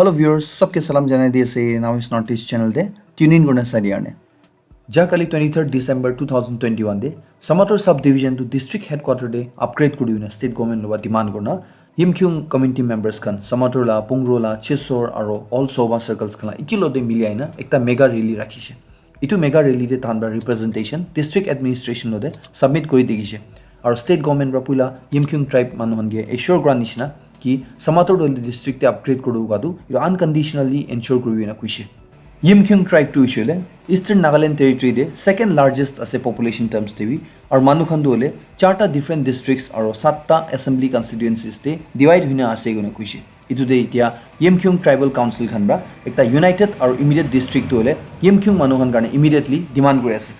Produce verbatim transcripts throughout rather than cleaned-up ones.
Hello viewers, sabke salam janai di ase Now is Northeast channel te tune in kurna sai dia karne. Ja kali twenty-third December two thousand twenty-one te Samator subdivision tu district headquarter te upgrade kuri na state government lowa demand kurna Yimkhiung community members khan Samator la, Pungro la, Chesor aro all Soba circles khan la ikilo te mili aina ekta mega rally rakhishe. Itu mega rally te tahan pra representation district administration lote submit kuri dikhishe. Aro state government pra puila Yimkhiung tribe manu khan ke assure kura nishina ki Samator Doli district te upgrade kuri uka tu itu unconditionally ensure kuri na kuishe. Yimkhiung tribe tu hoishe hoile Eastern Nagaland territory te second largest ase population terms te bi, aro manu khan tu hoile charta different districts aro satta assembly constituencies te divide huina ase koina kuishe. Itu te itia Yimkhiung Tribal Council khan pra ekta united aro immediate district tu hoile Yimkhiung manu khan karne immediately demand kuri ase.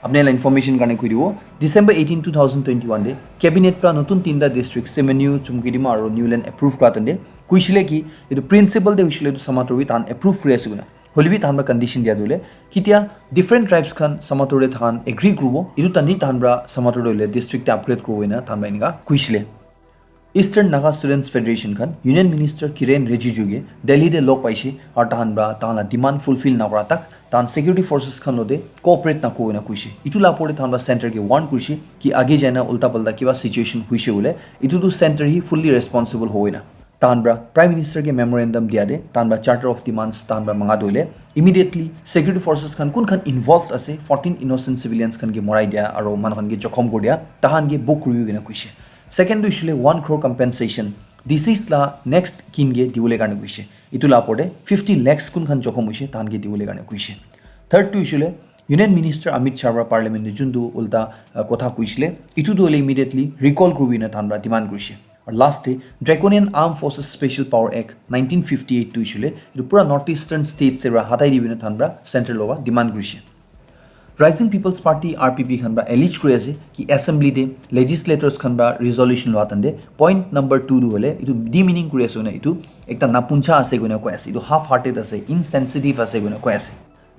Apni la information karne koi dibo, December eighteen, two thousand twenty-one te cabinet pra notun tinta district Semenyu, Chumkidima aro Niuland approve kura tante kuishile ki itu principle te hoishile tu Samator bi tahan approve kuri ase koina. Hoile bi tahan pra condition dia tu hoile kitia different tribes khan Samator te tahan agree kuribo, itu tandi tahan pra Samator te hoile district te upgrade kuribo koina tahan pra enika kuishile. Eastern Naga Students Federation khan Union Minister Kiren Rijiju ke Delhi te log paishe aru tahan pra tahan la demand fulfill nakura tak tahan security forces khan lote cooperate nakuribo koina kuishe. Itu la opor te tahan pra center ke warn kurishe ki age jaina ulta palta kiba situation huishe hoile itu tu center hi fully responsible hobo koina. Tahan pra Prime Minister ke memorandum dia te tahan pra charter of demands tahan pra manga tu hoile immediately security forces khan kun khan involved ase, fourteen innocent civilians khan ke morai dia aru manu khan ke jokhom kuri dia tahan ke book kuribo koina kuishe. Second tu hoishile one crore compensation deceased la next kin ke dibole karne kuishe. Itu la opor te fifty lakhs kun khan jokhom hoishe tahan ke dibole karne kuishe. Third tu hoishile Union Minister Amit Shah pra parliament te juntu ulta uh, kotha kuishile itu tu hoile immediately recall kuribo koina tahan pra demand kurishe. Aru last te Draconian Armed Forces Special Power Act nineteen fifty-eight tu hoishile itu pura North Eastern states te pra hatai dibo koina tahan pra center lowa demand kurishe. Rising People's Party R P P khan pra allege kuri ase ki assembly te legislators khan pra resolution lua tante point number two tu hoile itu demeaning kuri ase koina itu ekta napuncha ase koina koi ase, itu half hearted ase, insensitive ase koina koi ase.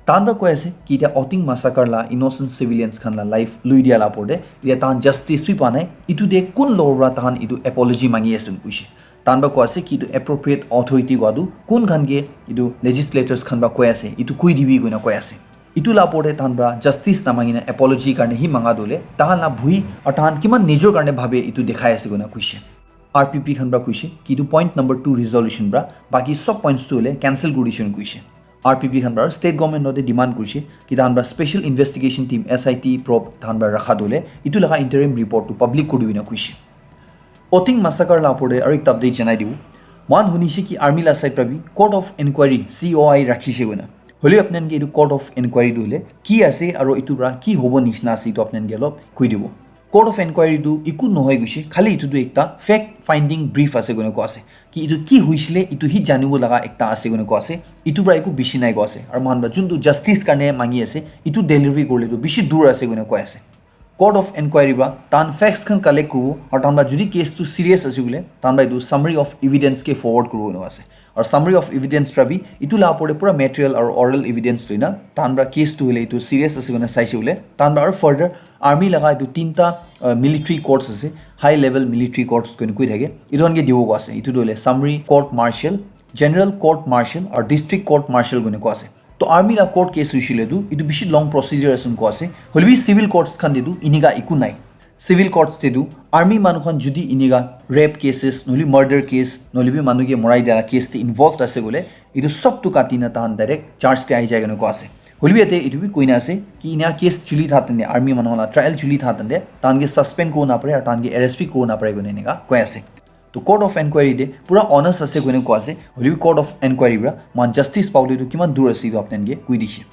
Tahan pra koi ase ki itya Oting massacre la innocent civilians khan la life lui dia la opor te itya tahan justice bi pa nai, itu te kun lower pra tahan itu apology mangi ase kuishe. Tahan pra koi ase ki itu appropriate authority koi tu kun khan ke itu legislators khan pra koi ase itu koi dibi koina koi ase. Itu la opor te tahan pra justice namangina apology karne hi manga dole tahan la bhui aru tahan kiman nijor karne bhabe itu dekhai ase koina kuishe. R P P khan pra kuishe ki itu point number two resolution pra baki sob points tu hoile cancel kuri dishe koina kuishe. R P P khan pra state government lote demand kurishe ki tahan pra special investigation team S I T probe tahan pra rakha dole itu laga interim report tu public kuri dibi koina kuishe. Oting massacre la opor te aru ekta update janai dibo. Mohan hunishe ki army la side pra bi court of inquiry C O I rakhishe koina. Hoile apni khan ke itu court of inquiry tu hoile ki ase aru itu pra ki hobo nishina ase itu apni khan ke olop koi dibo. Court of inquiry tu eku nohoi kuishe, khali itu tu ekta fact finding brief ase koina koi ase ki itu ki huishile itu hi janibo laga ekta ase koina koi ase. Itu pra eku bishi nai koi ase aru mohan pra juntu justice karne mangi ase itu delivery kurle tu bishi dur ase koina koi ase. Court of inquiry pra tahan facts khan collect kuribo aru tahan pra jodi case tu serious ase koile tahan pra itu summary of evidence ke forward kuribo koina ase. Aru summary of evidence pra bi itu la opor te pura material aru oral evidence loina tahan pra case tu hoile itu serious ase koina saishe koile tahan pra aru further army laga itu tinta uh, military courts ase, high level military courts koina koi thake, itu khan ke dibo koi ase. Itu tu hoile summary court martial, general court martial aru district court martial koina koi ase. To army la court case hoishile tu itu bishi long procedure ase koi ase. Hoile bi civil courts khan te tu inika eku nai. Civil courts te tu army manu khan jodi inika rape cases nohole murder case nohole bi manu ke morai dia case te involved ase koile itu sob tu kati na tahan direct charge te ahi jai koina koi ase. Hoile bi yate itu bi koina ase ki inika case chuli tha tante army manu la trial chuli tha tante tahan ke suspend kuribo napare aru tahan ke arrest bi kuribo napare koina inika koi ase. To court of inquiry te pura honest ase koina koi ase, hoile bi court of inquiry pra mohan justice pabole tu kiman dur ase itu apni khan ke koi dishe.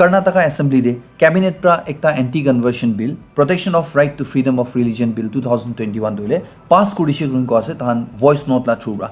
Karnataka Assembly te cabinet pra ekta anti conversion bill, Protection of Right to Freedom of Religion Bill two thousand twenty-one tu hoile pass kurishe koina koi ase tahan voice note la through pra.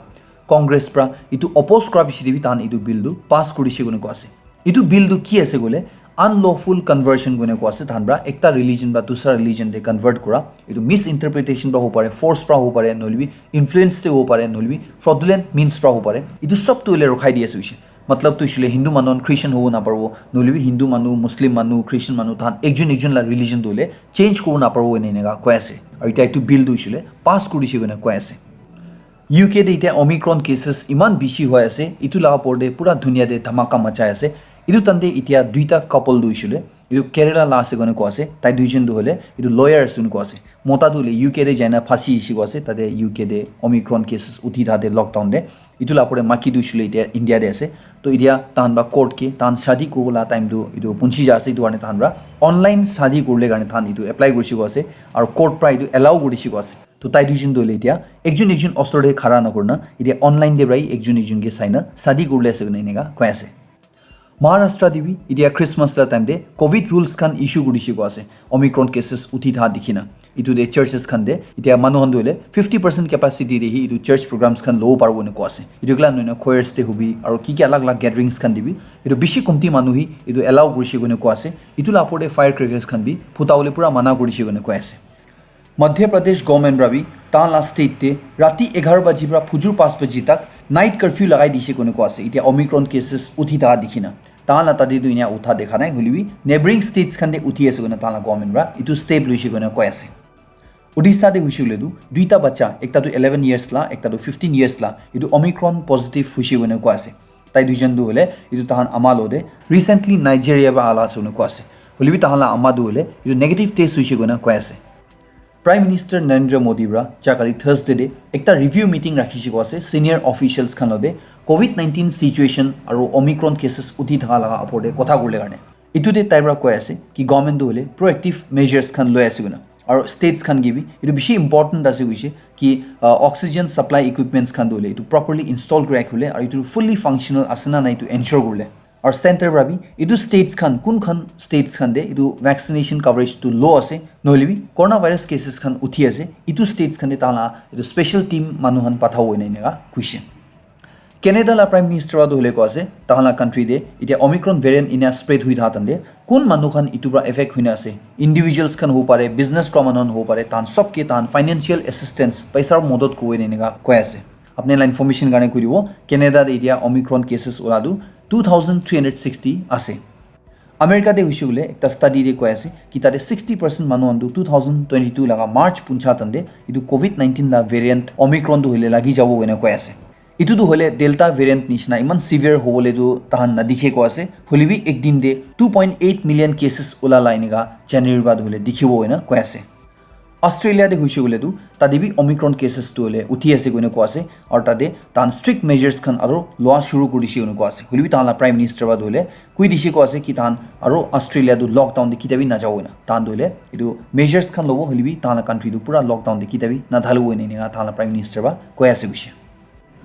Congress pra itu oppose kura bishi te bi tahan itu bill tu pass kurishe koina koi ase. Itu bill tu ki ase koile unlawful conversion koina koi ase tahan pra ekta religion pra dusra religion te convert kura. Itu misinterpretation pra hobo pare, force pra hobo pare, nohole bi influence te hobo pare, nohole bi fraudulent means pra hobo pare. Itu sob tu hoile rokhai di ase hoishe. Matlab tu hoishile Hindu manu khan Christian hobo naparibo, nohole bi Hindu manu, Muslim manu, Christian manu tahan ekjon ekjon la religion tu hoile change kuribo naparibo koina enika koi ase. Aru itya itu bill tu hoishile pass kurishe koina koi ase. U K te itia Omicron cases iman bishi hoi ase, itu la opor te pura dunia te dhamaka machai ase. Itu time te itia duita couple tu hoishe koile, itu Kerala la ase koina koa ase, tai duijon tu hoile itu lawyer ase koina koa ase. Mota tu hoile U K te jaina phasi ishi koa ase, tate U K te Omicron cases uthi thate lockdown te. Itu la opor te maki tu hoishe koile itia India te ase. To itia tahan pra court ke, tahan shadi kuribo la time tu itu punchi ja ase, itu karne tahan pra online shadi kuribole karne tahan itu apply kurishe koa ase, aru court pra itu allow kurishe koa ase. To tai duijon tu hoile itia ekjon ekjon osor te khara nakurina itia online te prai ekjon ekjon ke saina shadi kuribole ase koina eneka koi ase. Maharashtra te bi itia Christmas la time te covid rules khan issue kurishe koa ase, Omicron cases uthi tha dikhina. Itu te churches khan te itia manu khan tu hoile fifty percent capacity te hi itu church programs khan lobo paribo koina koa ase. Itu kila noina choirs te hobi aru ki ki alag alag gatherings khan te bi itu bishi komti manu hi itu allow kurishe koina koa ase. Itu la opor te firecrackers khan bi phuta bole pura mana kurishe koina koi ase. Madhya Pradesh government pra bi tahan la state te rati egharo baji pra phujur panch baji tak night curfew lagai dishe koina koa ase. Itia Omicron cases uthi tha dikhina. Tahan la tate tu inia utha dekha nai, hoilebi neighboring states khan te uthi ase koina tahan la government pra itu step luishe koina koi ase. Odisha te hoishe koile tu duita bacha, ekta tu eleven years la, ekta tu fifteen years la, itu Omicron positive hoishe koina koi ase. Tai duijon tu hoile itu tahan ama lo te recently Nigeria pra ala ase koina koi ase. Hoilebi tahan la ama tu hoile itu negative test hoishe koina koi ase. Prime Minister Narendra Modi pra jakali Thursday te ekta review meeting rakhishe koa ase senior officials khan lo te covid nineteen situation aru Omicron cases uthi thaka laga opor te kotha kuribole karne. Itu te tai pra koi ase ki government tu hoile proactive measures khan loi ase koina. Aru states khan ke bi itu bishi important ase koishe ki, uh, oxygen supply equipments khan tu hoile itu properly install kuri rakhibole aru itu fully functional ase na nai itu ensure kuribole. Aru center pra bi itu states khan, kun khan states khan te itu vaccination coverage tu low ase, nohoilebi coronavirus cases khan uthi ase, itu states khan te tahan la itu special team manu khan pathabo koina eneka koishe. Canada la Prime Minister pra tu hoile koi ase, tahan la country te itia Omicron variant inia spread hui tha time te kun manu khan itu pra affect huina ase, individuals khan hobo pare, business kura manu khan hobo pare, tahan sob ke tahan financial assistance, paisa modot kuribo koina eneka koi ase. Apni la information karne koi dibo, Canada te itia Omicron cases ula tu two thousand three hundred sixty ase. America te hoishe koile ekta study te koi ase ki tate sixty percent manu khan tu two thousand twenty-two laga March puncha time te itu covid nineteen la variant Omicron tu hoile lagi jabo koina koi ase. Itu tu hoile Delta variant nishina iman severe hobole tu tahan nadikhe koi ase. Hoilebi ek din te two point eight million cases ula la eneka January pra tu hoile dikhibo koina koi ase. Australia te hoishe koile tu tate bi Omicron cases tu hoile uthi ase koina koi ase, aru tate tahan strict measures khan aru loa shuru kuri dishe koina koi ase. Hoilebi tahan la Prime Minister pra tu hoile koi dishe koi ase ki tahan aru Australia tu lockdown te kitia bi najabo koina. Tahan tu hoile itu measures khan lobo, hoilebi tahan la country tu pura lockdown te kitia bi nadhalibo koina eneka tahan la Prime Minister pra koi ase koishe.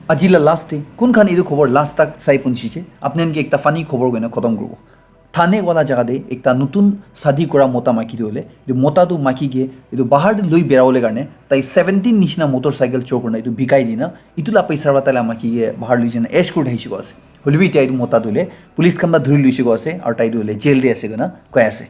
Aji la last te kun khan itu khobor last tak sai punchiche, apni khan ke ekta funny khobor koina khotom kuribo. Thane wala jaga te ekta nutun shadi kura mota maiki tu hoile, itu mota tu maiki ke itu bahar te loi berabole karne tai seventeen nishina motorcycle chor kurina itu bikai dina, itu la paisa pra tai la maiki ke bahar loi jana ash kuri thakishe koi ase. Hoilebi itia itu mota tu hoile police khan pra dhuri luishe koi ase, aru tai tu hoile jail te ase koina koi ase.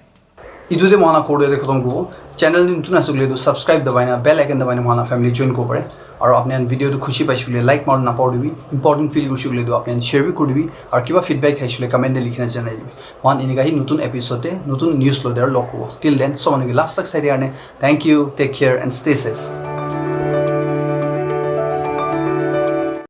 Itu te mohan la khobor tu yate khotom kuribo. Channel te nutun ase koile tu subscribe dabai na bell icon dabai na mohan la family join kuribo pare. Aru apni khan video tu khushi paishe koile like maribole napahoribi. Important feel kurishe koile tu apni khan share bi kuri dibi. Aru kiba feedback thaishe koile comment te likhi na janai dibi. Mohan eneka hi nutun episode te nutun news loi te aru log kuribo. Till then, sob manu ke last tak sai dia karne thank you, take care and stay safe.